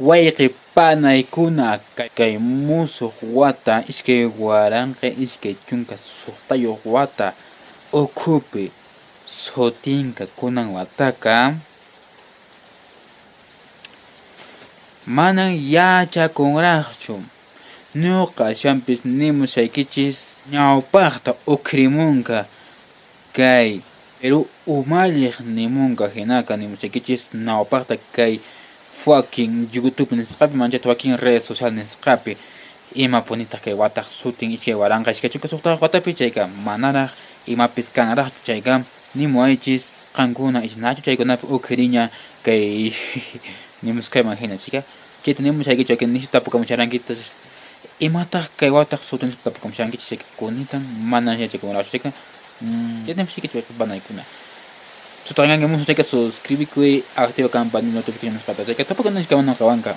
Wayqi panaykuna, kay musuq wata 2026 wata ukhupi sutinka kunan wataka manan yachakunraqchu. Nuqa aswanpis nimushaykichis ñawpaqta ukhrimunqa kay Perú umalliq nimunqa hinaka nimushaykichis ñawpaqta kay fucking YouTube nisqapi manchata wakin redes social nisqapi imapunitaq kay wataq sutin 2026 watapi chayqa manaraq imapis kanraqchu chayqa nimuwaychis qankuna ichnachu chaykunapi ukhriña kay nimusqayman hina chayqa chayta nimushaykichis wakin nishu tapukamusharankichis imataq kay wataq sutin nispa tapukamusharankichis chayqa kunitan mana yachakunraqchu chayqa chayta nimushaykichis panaykuna. Sutaqanki musu chayqa suscribikuy, activa campanilla notificación nisqata chayqa tapukunanchis kama noqawanqa.